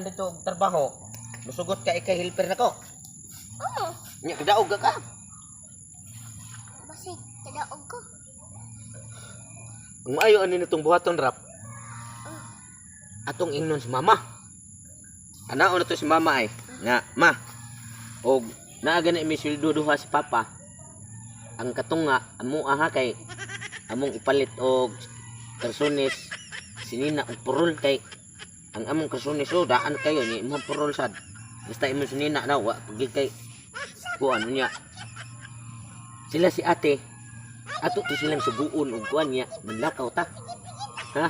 gi-applyan dito og trabaho, musugot ka ikay helper nako. Oo. Nya kadaog ka ka. Basig, kadaog ko. Ang maayo ani nitong buhaton, Rap. Atong ingnon si mama. Anaon na to si mama ay. Nga, ma. Og naa gani mi sweldo duha si papa. Ang katunga amo aha kay among ipalit og karsones sinina og purol kay ang among karsones so daan kayo ni imong purol sad. Basta imong sinina na wa pagid kay kuan niya. Sila si ate ato to silang suguon og kuan niya manlakaw ta. Ha?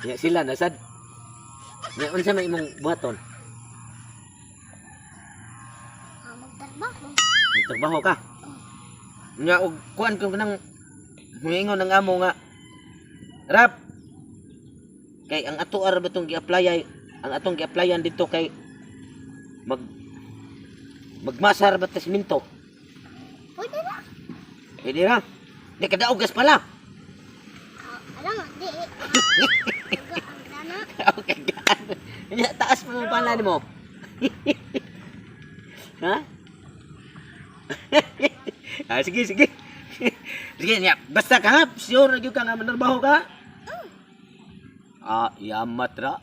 Nya sila nasad. Nya unsa may imong buhaton? Ah, magtrabaho. Magtrabaho ka. Nya og kuan ko nang muingon ang amo nga Rap. Kay ang ato ara ba tong gi-apply ay ang atong gi-applyan dito kay magmasar ba ta simento? Pwede na. Pwede ra. Di kadaog gas pala. Ah, alam nga, di. Ang gana. Okay, gaan. Nya taas mo ang pala nimo. Ha? Ah, sige, sige. Sige, nya. Basta ka ha. Sure na gyud ka nga manarbaho ka. Ah, yamat ra.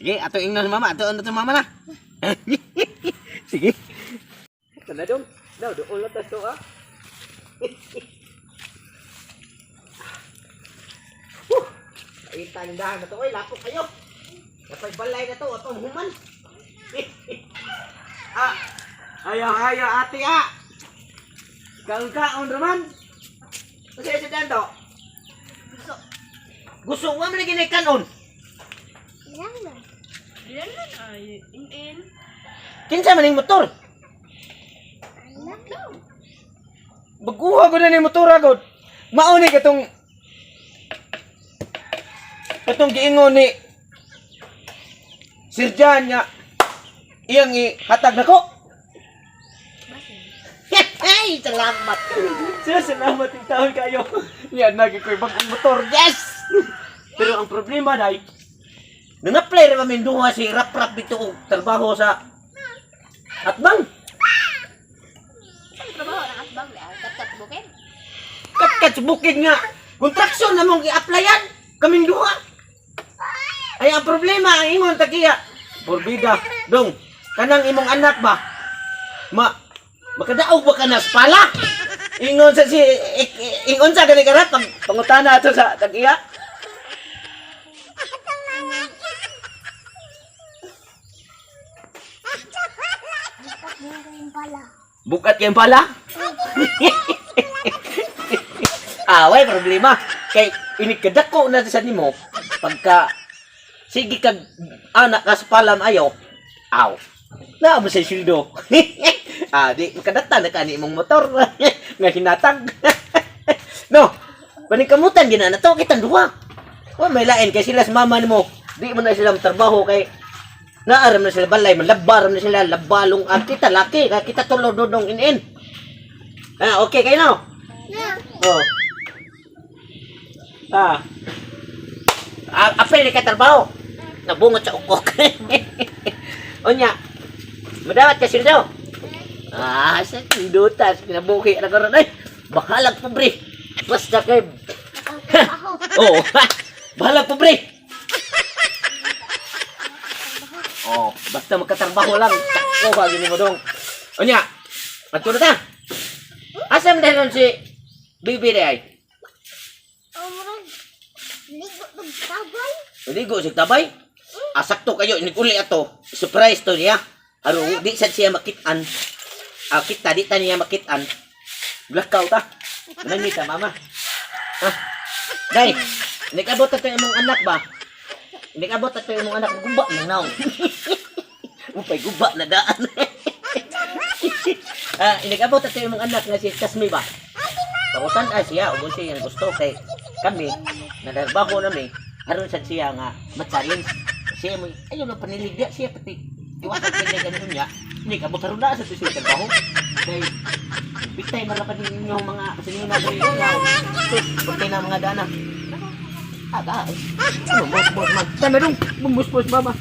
Sige, ato ingnon si mama. Ato ano to mama na. Sige. Kana dong. Daw doon lang to ah. Huh. Ay, tindahan na to. Oy, lapok kayo. Napay balay na to. Atong human. Ah, ayaw, ayaw, ate ah. Kaon kaon raman. Kasi sa dando. Gusto. Gusto wa man lagi kanon. Ilang na. Ilan man ay in-in. Kinsa man ning motor? Anak daw. Baguha ko na ni motor agod. Mao ni katong katong giingon ni Sir Jan nga iyang ihatag nako. Basig. Hey, salamat. Sir, salamat yung taon kayo. Yan, nagi ko'y bagong motor. Yes! Pero ang problema, day, nang-apply rin kami duha si Rap-Rap dito og trabaho sa Atbang. Saan trabaho ng atbang le? Kat-kat bukid. Katkat sa bukid nga. Kontraksyon na mong i-applyan. Kaming duha. Ay, ang problema, ang ingon tagiya. Porbida, dong, kanang imong anak ba? Makadaog ba ka na sa pala? Ingon sa si, ingon sa gani karat, pag, pangutana ato sa tagiya. Bukat niya rin pala. Bukat kayong pala. Ah, way problema. Kay inikadako na sa nimo pagka sige kag anak ka sa palam ayo. Aw. Naa mo sa sildo. Ah, di makadata na kani imong motor nga hinatag. No. Paningkamutan gina na to kitang duha. Wa may lain kay sila sa mama nimo. Di mo na sila trabaho kay naaram na sila balay, malabaram na sila, labalong ang kita laki, kay kita tulo dodong in-in. Ah, okay kayo no? Na. Oh. Ah. Ah, apel ka trabaho. Nabungot sa ukok. Unya. Madawat ka sildo. Ah, sa tindutas kinabuhi na karon ay. Bahalag pobre. Basta kay Nakatrabaho. Oh. Bahalag pobre. Oh, basta magkatrabaho lang. Tako ba gini mo dong. Unya. Adto na ta. Asa man dahil si Bibi day? Oh, murag. Ligo tug tabay. Ligo sa tabay. Ah, sakto kayo, iniguli ato. Surprise to niya. Aro, di sad siya makitaan. Ah, kita, di ta niya makitaan. Blackout ta. Manangit ta, mama. Ah. Day, nikabot ato imong anak ba? Nikabot ato imong anak, guba na naw. Upay, guba na daan. Ah, inigabot ato imong anak nga si Kasmi ba? Pakutan ay siya, ug siya ang gusto kay kami nadarbaho nami aron sad siya nga ma-challenge. Siya mo ayo na paniligya siya pati iwasan kay ganun niya. Hindi ka aron na sa siya trabaho. Kay bitay man ra pa ninyo mga sinina ko inyo. Pagkay na mga dana. Aga. Ano mo mo man. Tama dong, bumus mama.